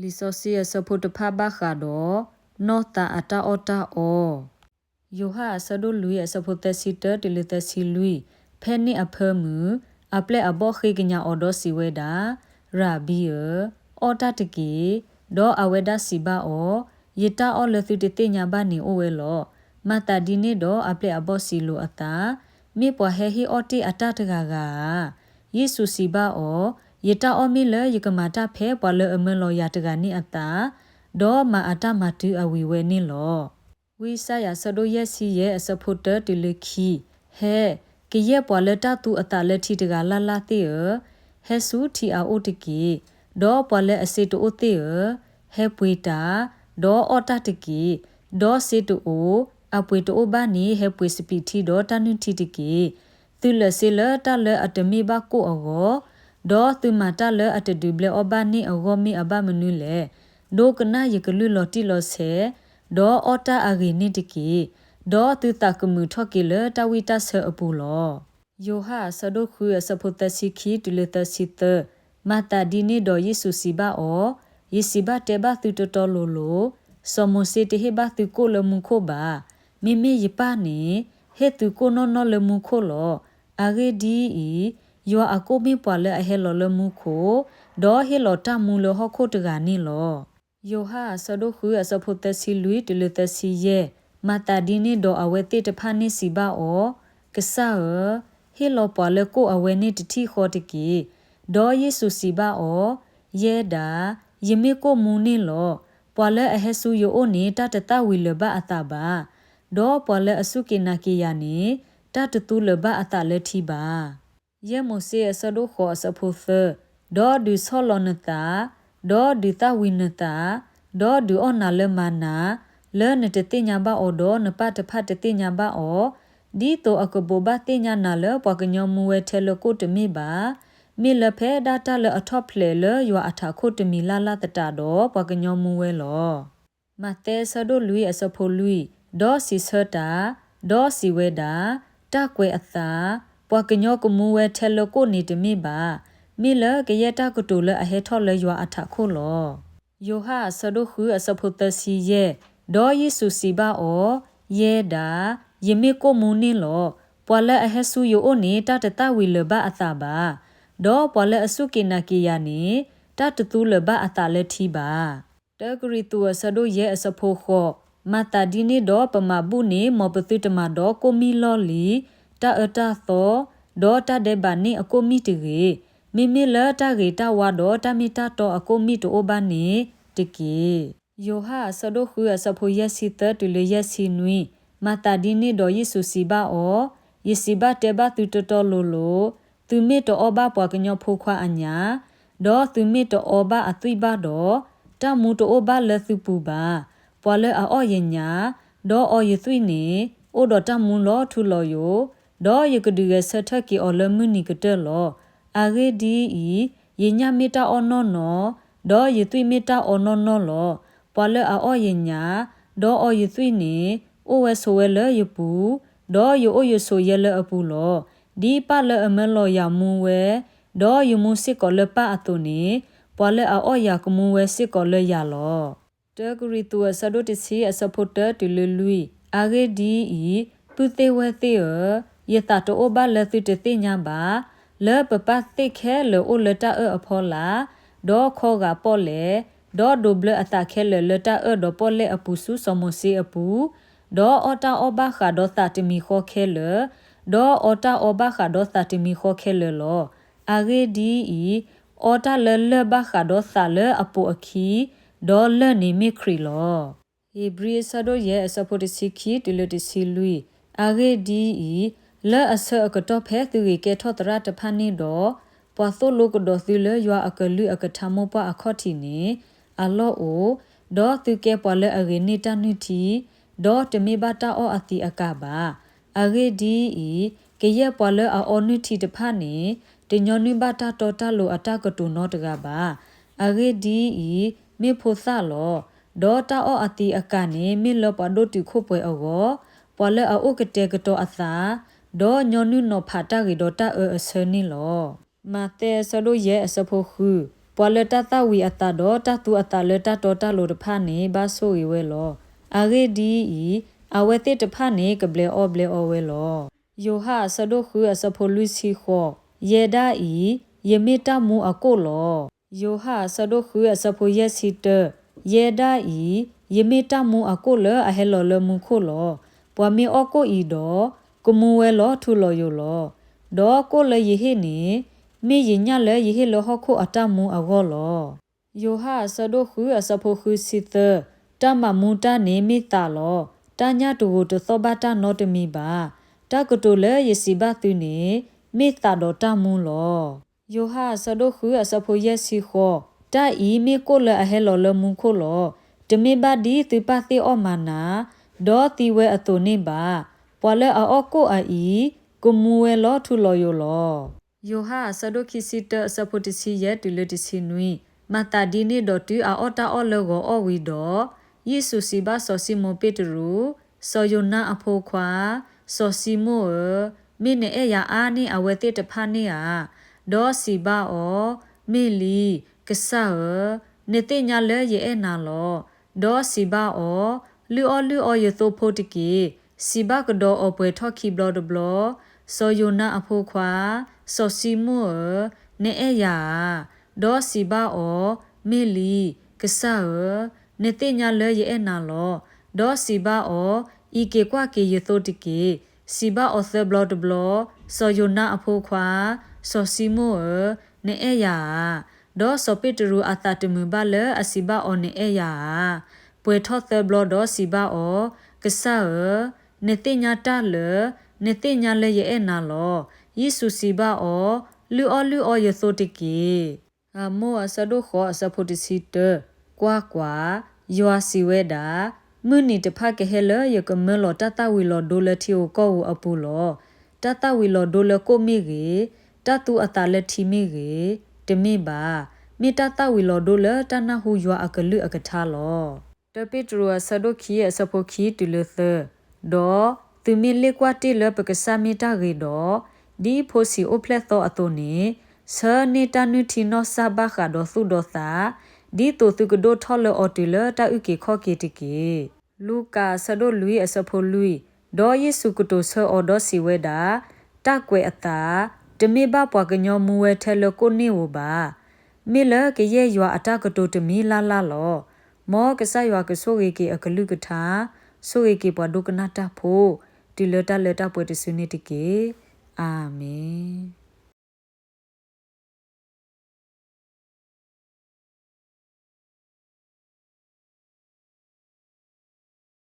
လံာ်စီဆှံအဆၢဖိတဖၣ်ဘၣ်ဃးဒီး နီၢ်သးအတၢ်အီၣ်တၢ်အီ. ယိၤဟၣ်အဆၢဒိၣ်လွံၢ်အဆၢဖိသၢဆံတၢတုၤလၢသၢဆံလွံၢ်, ဖဲန့ၣ်အဖၢမုၢ် အပျဲၢ်အဘီၣ်ဃ့ကညးအီၤဒီးစံးဝဲဒၣ်, ရၤဘံဧၢ, အီၣ်တၢ်တက့ၢ်. ဒီးအဝဲဒၣ်စံးဘၣ်အီၤ, ယတၢ်အီၣ်လၢသုတသ့ၣ်ညါဘၣ်န့ၣ်အိၣ်ဝဲလီၤ. မၤသးဒ်န့ၣ်ဒီးအပျဲၢ်အဘီၣ်စံးလိာ်အသး, မ့ၢ်ပှၤဟဲဟ့ၣ်အီၣ်တ့ၢ်အတၢ်တဂၤဧါ. ယ့ၣ်ၡူးစံးဘၣ်အီၤ, ယတၢ်အီၣ်မ့ၢ်လၢယကမၤတၢ်ဖဲပှၤလၢအမၢလီၤယၤတဂၤန့ၣ်အသး, ဒီးမၤအတၢ်မၤတုၤအဝံၤဝဲန့ၣ်လီၤ. ဝံယၡါယၤဆၢဒိၣ်ယဲၢ်ဆံယဲၢ်အဆၢဖိတၢတုၤလၢခံ, ဟဲ, ကယဲၢ်ပှၤလၢတၢ်သူအသးလၢထံတဂၤလၢ်လၢ်သ့ၣ်ဧၢ, ဟဲဆူထံအအိၣ်တက့ၢ်. ဒီးပှၤလၢအစ့တအိၣ်သ့ၣ်ဧၢ, ဟဲပှ့ၤတၢ်, ဒီးအီၣ်တၢ်တက့ၢ်. ဒီးစ့တအိၣ်, အပှ့ၤတအိၣ်ဘၣ်န့ၣ် ဟဲပှ့ၤစပံးထံဒီးတၢ်နုၢ်ထံတက့ၢ်. သုလဲၤစ့လၢတၢ်လၢအတမ့ၢ်ဘၣ်ကိၣ်အဂီၢ်, ဒီးသုမၤတၢ်လၢအတဒုးဘျဲၣ်အီၣ်ဘၣ်န့ၣ်အဂီၢ်မ့ၢ်အဘၣ်မနုၤလဲၣ်. ဒိကနၣ်ယကလုၢ်လီၤတံၢ်လီၤဆဲး, ဒီးအီၣ်တၢ်အဂ့ၤန့ၣ်တက့ၢ်. ဒီးသုသးကမုာ်ထီၣ်က့ၤလၢတၢ်ဝံတၢ်ဆၢအပူၤလီၤ. ယိၤဟၣ်အဆၢဒိၣ်ဃုအဆၢဖိသၢဆံခံတုၤလၢသၢဆံသၢ, မၤသးဒ်န့ၣ်ဒီးယ့ၣ်ၡူးစံးဘၣ်အီၤ, ယစံးဘၣ်တဲဘၣ်သုတီတီလိၤလိၤ, စီၤမိၤၡ့တဟ့ၣ်ဘၣ်သုကိၣ်လၢမူခိၣ်ဘၣ်. မ့မ့ၢ်ယပၢ်န့ၣ် ဟ့ၣ်သုကိၣ်နီၢ်နီၢ်လၢမူခိၣ်လီၤ. အဂ့ၢ်ဒ်အံၤ, ယွၤအကိၣ်မ့ၢ်ပှၤလၢအဟဲလီၤလၢမူခိၣ်, ဒီးဟ့ၣ်လီၤတၢ်မူလၢဟီၣ်ခိၣ်တဂၤန့ၣ်လီၤ. ယိၤဟၣ်အဆၢဒိၣ်ဃုအဆၢဖိသၢဆံလွံၢ်တုၤလၢသၢဆံယဲၢ်, မၤသးဒ်န့ၣ်ဒီးအဝဲသ့ၣ်တဖၣ်န့ၣ်စံးဘၣ်အီၤ, ကစၢ်ဧၢ, ဟ့ၣ်လီၤပှၤလၢကိၣ်အဝဲန့ၣ်တထံၣ်ဃီတက့ၢ်. ဒီးယ့ၣ်ၡူးစံးဘၣ်အီၤ, ယဲဒၣ်, ယမ့ၢ်ကိၣ်မူန့ၣ်လီၤ. ပှၤလၢအဟဲဆူယအိၣ်န့ၣ် တၢ်တသၣ်ဝံၤလၢၤဘၣ်အသးဘၣ်. ဒီးပှၤလၢအစူၢ်က့ၤနာ်က့ၤယၤန့ၣ် တၢ်တသူလၢၤဘၣ်အသးလၢထံဘၣ်. ယဲၢ်မိၤၡ့အဆၢဒိၣ်ဃိးအဆၢဖိသၢ, ဒီးဒုးဆီၣ်လီၤနသး, ဒီးဒုးသၣ်ဝံၤနသး, ဒီးဒုးအီၣ်နၤလၢမၤနၤ, လၢနတသ့ၣ်ညါဘၣ်အီၤဒီးနပၢ်တဖၣ်တသ့ၣ်ညါဘၣ်အီၤ, ဒ်သိးအကဘိးဘၣ်သ့ၣ်ညါနၤလၢပှၤကညီမူဝဲထဲလၢကိၣ်တမ့ၢ်ဘၣ်. မ့ၢ်လၢဖဲဒၣ်တၢ်လၢအထီၣ်ဖျဲးလၢယွၤအထးခိၣ်တမံၤလၢ်လၢ်သတးဒီးပှၤကညီမူဝဲလီၤ. မးသဲအဆၢဒိၣ်လွံၢ်အဆၢဖိလွံၢ်, ဒီးစံးဆၢတၢ်, ဒီးစံးဝဲဒၣ်, တၢ်ကွဲးအသး, ပှၤကညီကမူဝဲထဲလၢကိၣ်န့ၣ်တမ့ၢ်ဘၣ်. မ့ၢ်လၢကယဲၢ်တၢ်ကတိၤလၢအဟဲထီၣ်လၢယွၤအထးခိၣ်လီၤ. ယိၤဟၣ်အဆၢဒိၣ်ဃုအဆၢဖိသၢဆံယဲၢ်, ဒီးယ့ၣ်ၡူးစံးဘၣ်အီၤ, ယဲဒၣ်, ယမ့ၢ်ကိၣ်မူန့ၣ်လီၤ. ပှၤလၢအဟဲဆူယအိၣ်န့ၣ် တၢ်တသၣ်ဝံၤလၢၤဘၣ်အသးဘၣ်. ဒီးပှၤလၢအစူၢ်က့ၤနာ်က့ၤယၤန့ၣ် တၢ်တသူလၢၤဘၣ်အသးလၢထံဘၣ်. တၢကရံၣ်သူးအဆၢဒိၣ်ယဲၢ်အဆၢဖိဃိး, မၤသးဒ်န့ၣ်ဒီးပမၤဘူၣ်န့ၣ် မ်ပသုတမၤဒီးကိၣ်မံၣ်လီၢ်လံၤ, တၢ်အၢတၢ်သီ, ဒီးတၢ်ဒဲးဘးန့ၣ်အကိၣ်မံၣ်တဂ့ၤ. မ့မ့ၢ်လၢတၢ်ဂ့ၤတၢ်ဝါဒီးတၢ်မ့ၢ်တၢ်တီအကိၣ်မံၣ်တအိၣ်ဘၣ်န့ၣ်တက့ၢ်. ယိၤဟၣ်အဆၢဒိၣ်ဃုအဆၢဖိယဲၢ်ဆံသၢတုၤလၢယဲၢ်ဆံနွံ, မၤသးဒ်န့ၣ်ဒီးယ့ၣ်ၡူးစံးဘၣ်အီၤ, ယစံးဘၣ်တဲဘၣ်သုတီတီလိၤလိၤ, သုမ့ၢ်တအီၣ်ဘၣ်ပှၤကညီဖိခွါအညၣ်, ဒီးသုမ့ၢ်တအီဘၣ်အသွံၣ်ဘၣ်ဒီး, တၢ်မူတအိၣ်ဘၣ်လၢသုပူၤဘၣ်. ပှၤလၢအအီၣ်ယညၣ်, ဒီးအီယသွံၣ်န့ၣ်, အိၣ်ဒီးတၢ်မူလီၤထူလီၤယိာ်, ဒီးယကဒုးဂဲၤဆၢထၢၣ်က့ၤအီၤလၢမုၢ်နံၤကတၢၢ်လီၤ. အဂ့ၢ်ဒ်အံၤ, ယညၣ်မ့ၢ်တၢ်အီၣ်နီၢ်နီၢ်, ဒီးယသွံၣ်မ့ၢ်တၢ်အီၣ်နီၢ်နီၢ်လီၤ. ပှၤလၢအအီၣ်ယညၣ်, ဒီးအီယသွံၣ်န့ၣ်, အိၣ်ဝဲဆိးဝဲလၢယပူၤ, ဒီးယအိၣ်ယဆိးယဲလၢအပူၤလီၤ. ဒ်ပၢ်လၢအမၢလီၤယၤမူဝဲ, ဒီးယမူစ့ၢ်ကီးလၢပၢ်အသိးန့ၣ်, ပှၤလၢအအီၣ်ယၤကမူဝဲစ့ၢ်ကီးလၢယၤလီၤ. တၢကရံၣ်သူးအဆၢဒိၣ်တဆံအဆၢဖိတၢတုၤလၢလွံၢ်, အဂ့ၢ်ဒ်အံၤ, ပုၢ်သ့ၣ်ဝဲၢ်သ့ၣ်ဧၢ, ယသးတအိၣ်ဘၣ်လၢသုတသ့ၣ်ညါဘၣ်, လၢပပၢ်သ့ၣ်ခဲလၢာ်အိၣ်လၢတၢ်အၢၣ်အဖီလာ်, ဒီးခီဂာ်ပီၣ်လဲၣ်, ဒီးဒိးဘျၢအသးခဲလၢာ်လၢတၢ်အၢၣ်ဒီးပီၣ်လဲၣ်အပူၤဆူစီၤမိၤၡ့အပူၤ, ဒီးအီၣ်တၢ်အီၣ်ဘၣ်ဃးဒီးသးတမံၤဃီခဲလၢာ်, ဒီးအီတၢ်အီၣ်ဘၣ်ဃးဒီးသးတမံၤဃီခဲလၢာ်လီၤ. အဂ့ၢ်ဒ်အံၤ, အီတၢ်လၢလၢၢ်ဘၣ်ဃးဒီးသးလၢအပိာ်အခံ, ဒီးလၢၢ်န့ၣ်မ့ၢ်ခရံာ်လီၤ. ဧ့ၤဘြံၤအဆၢဒိၣ်ယဲၢ်အဆၢဖိတဆံခံတုၤလၢတဆံလွံၢ်, အဂ့ၢ်ဒ်အံၤ, လၢအဆၢအကတီၢ်ဖဲသုဂ့ၤကဲထီၣ်သရၣ်တဖၣ်န့ၣ်ဒီး, ပှၤသိၣ်လိကဒီးသုလၢယွၤအကလုၢ်အကထါမိၢ်ပှၢ်အခီၣ်ထံးန့ၣ်အလီၢ်အိၣ်, ဒီးသုကဲပှၤလၢအဂ့ၤန့ၢ်တၢ်နုၢ်ထံ, ဒီးတမ့ၢ်ဘၣ်တၢ်အီၣ်အသံးအကာ်ဘၣ်. အဂ့ၢ်ဒ်အံၤ, ကယဲၢ်ပှၤလၢအအီနုၢ်ထံတဖၣ်န့ၣ်, တညီနုၢ်ဘၣ်တၢ်တီတၢ်လိၤအတၢ်ကတိၤနီတဂၤဘၣ်. အဂ့ၢ်ဒ်အံၤ, မ့ၢ်ဖိသၣ်လီၤ. ဒီးတၢ်အီၣ်အသံးအကာ်န့ၣ် မ့ၢ်လၢပှၤဒိၣ်တုာ်ခိၣ်ပှဲၤအဂီၢ်, ပှၤလၢအအိၣ်ကတဲာ်ကတီၤအသး, ဒီးညီနုၢ်နီၤဖးတၢ်ဂ့ၤဒီးတၢ်အၢအဆၢန့ၣ်လီၤ. မးသဲအဆၢဒိၣ်ယဲၢ်အဆၢဖိဃု, ပှၤလၢတၢ်သၣ်ဝံၤအသးဒီးတၢ်သူအသးလၢတၢ်တီတၢ်လိၤတဖၣ်န့ၣ် ဘၣ်ဆိၣ်ဂ့ၤဝဲလီၤ. အဂ့ၢ်ဒ်အံၤ, အဝဲသ့ၣ်တဖၣ်န့ၣ် ကဘျဲးအီၣ်ဘျဲးအီဝဲလီၤ. ယိၤဟၣ်အဆၢဒိၣ်ဃုအဆၢဖိလွံၢ်ဆံဃိး, ယဲဒၣ်အံၤ, ယမ့ၢ်တၢ်မူအကိၣ်လီၤ. ယိၤဟၣ်အဆၢဒိၣ်ဃုအဆၢဖိယဲၢ်ဆံတၢ, ယဲဒၣ်အံၤ, ယမ့ၢ်တၢ်မူအကိၣ်လၢအဟဲလီၤလၢမူခိၣ်လီၤ. ပှၤမ့ၢ်အီၣ်ကိၣ်အံၤဒီး, ကမူဝဲလီၤထူလီၤယိာ်လီၤ. ဒီးကိၣ်လၢယဟ့ၣ်န့ၣ်, မ့ၢ်ယညၣ်လၢယဟ့ၣ်လၢဟီၣ်ခိၣ်အတၢ်မူအဂီၢ်လီၤ. ယိၤဟၣ်အဆၢဒိၣ်ဃုအဆၢဖိဃုဆံသၢ, တၢ်မၤမူတၢ်န့ၣ်မ့ၢ်သးလီၤ. တၢ်ညၣ်တဂိာ်တသီၣ်ဘၣ်တၢ်နီတမံၤဘၣ်. တၢ်ကတိၤလၢယစံးဘၣ်သုန့ၣ်, မ့ၢ်သးဒီးတၢ်မူလီၤ. ယိၤဟၣ်အဆၢဒိၣ်ဃုအဆၢဖိယဲၢ်ဆံဃိး, တၢ်အံၤမ့ၢ်ကိၣ်လၢအဟဲလီၤလၢမူခိၣ်လီၤ. တမ့ၢ်ဘၣ်ဒ်သုပၢ်သ့ၣ်အီၣ်မၤနၤ, ဒီးသံဝဲအသိးန့ၣ်ဘၣ်. ပှၤလၢအအီၣ်ကိၣ်အအံၤ, ကမူဝဲလီၤထူလီၤယိာ်လီၤ. ယိၤဟၣ်အဆၢဒိၣ်ခံဆံတၢအဆၢဖိတဆံယဲၢ်တုၤလၢတဆံနွံ, မၤသးဒ်န့ၣ်ဒီးတုၤအအီၣ်တၢ်အီၣ်လၢဂီၤအီၣ်ဝံၤဒီး, ယ့ၣ်ၡူးစံးဘၣ်စီၤၡံမိၣ်ပ့းတရူး, စီၤယိၤနါအဖိခွါ, စီၤၡံမိၣ်ဧၢ, မ့ၢ်နအဲၣ်ယၤအါန့ၢ်အဝဲသ့ၣ်တဖၣ်န့ၣ်ဧါ. ဒီးစံးဘၣ်အီၤ, မ့ၢ်လံ, ကစၢ်ဧၢ, နသ့ၣ်ညါလၢယအဲၣ်နၤလီၤ. ဒီးစံးဘၣ်အီၤ, လုၢ်အီၣ်လုၢ်အီယသိဖိတက့ၢ်. စံးဘၣ်ကဒီးအီၤပှဲၤထီၣ်ခံဘျီတဘျီ, စီၤယိၤနါအဖိခွါ, စီၤၡံမိၣ်ဧၢ, နအဲၣ်ယၤဧါ. ဒီးစံးဘၣ်အီၤ, မ့ၢ်လံ, ကစၢ်ဧၢ, နသ့ၣ်ညါလၢယအဲၣ်နၤလီၤ. ဒီးစံးဘၣ်အီၤ, အံးက့ၤကွၢ်က့ၤယသိတက့ၢ်. စံးဘၣ်အီၤသၢဘျီတဘျီ, စီၤယိၤနါအဖိခွါ, စီၤၡံမိၣ်ဧၢ, နအဲၣ်ယၤဧါ. ဒီးစီၤပ့းတရူးအသးတမုာ်ဘၣ်လၢအစံးဘၣ်အီၤနအဲၣ်ယၤဧါ. ပှဲၤထီၣ်သၢဘျီဒီးစံးဘၣ်အီၤ, ကစၢ်ဧၢ, နသ့ၣ်ညါတၢ်လၢာ်, နသ့ၣ်ညါလၢယအဲၣ်နၤလီၤ. ယ့ၣ်ၡူးစံးဘၣ်အီၤ, လုၢ်အီၣ်လုၢ်အီယသိတက့ၢ်. ဧမိၣ်အဆၢဒိၣ်ဃိးအဆၢဖိတဆံတၢ, ကွၢ်ကွၢ်, ယွၤစံးဝဲဒၣ်, မုၢ်နံၤတဖၣ်ကဟဲလၢယကမၢလီၤတၢ်သၣ်ဝံၤလီၤဒိလၢထံဧိၤကီၢ်ဧိၤအပူၤလီၤ. တၢ်သၣ်ဝံၤလီၤဒိလၢကိၣ်မ့ၢ်ဂ့ၤ, တၢ်သူအသးလၢထံမ့ၢ်ဂ့ၤ, တမ့ၢ်ဘၣ်. မ့ၢ်တၢ်သၣ်ဝံၤလီၤဒိလၢတၢ်နၢ်ဟူယွၤအကလုၢ်အကထါလီၤ. တၢပ့းတရူးအဆၢဒိၣ်ခံအဆၢဖိခံတုၤလၢသၢ, ဒီးသုမ့ၢ်လ့ၣ်ကွၢ်တ့ၢ်လၢပကစၢ်မ့ၢ်တၢ်ဂ့ၤဒီး, ဒ်ဖိဆံးအိၣ်ဖျဲၣ်သီအသိးန့ၣ်, ဆၢန့ၢ်တၢ်နုၢ်ထံနီၢ်စၢ်ဘၣ်ဃးဒီးသူၣ်ဒီးသး, ဒ်သိးသုကဒိၣ်ထီၣ်လၢအီၤတုၤလၢတၢ်အုၣ်က့ၤခီၣ်က့ၤတက့ၢ်. လူၤကၣ်အဆၢဒိၣ်လွံၢ်အဆၢဖိလွံၢ်, ဒီးယ့ၣ်ၡူးကတိၤဆၢအီၤဒီးစံးဝဲဒၣ်, တၢ်ကွဲးအသး, တမ့ၢ်ဘၣ်ပှၤကညီမူဝဲထဲလၢကိၣ်န့ၣ်ဧိၤဘၣ်. မ့ၢ်လၢကယဲၢ်ယွၤအတၢ်ကတိၤတမံၤလၢ်လၢ်လီၤ. မ်ကစၢ်ယွၤကဆိၣ်ဂ့ၤက့ၤအကလုၢ်ကထါ, ဆိၣ်ဂ့ၤက့ၤပှၤဒိကနၣ်တၢ်ဖိ, တုၤလၢတၢ်လၢတၢ်ပှဲၤတစုန့ၣ်တက့ၢ်. အၤမ့ၣ်.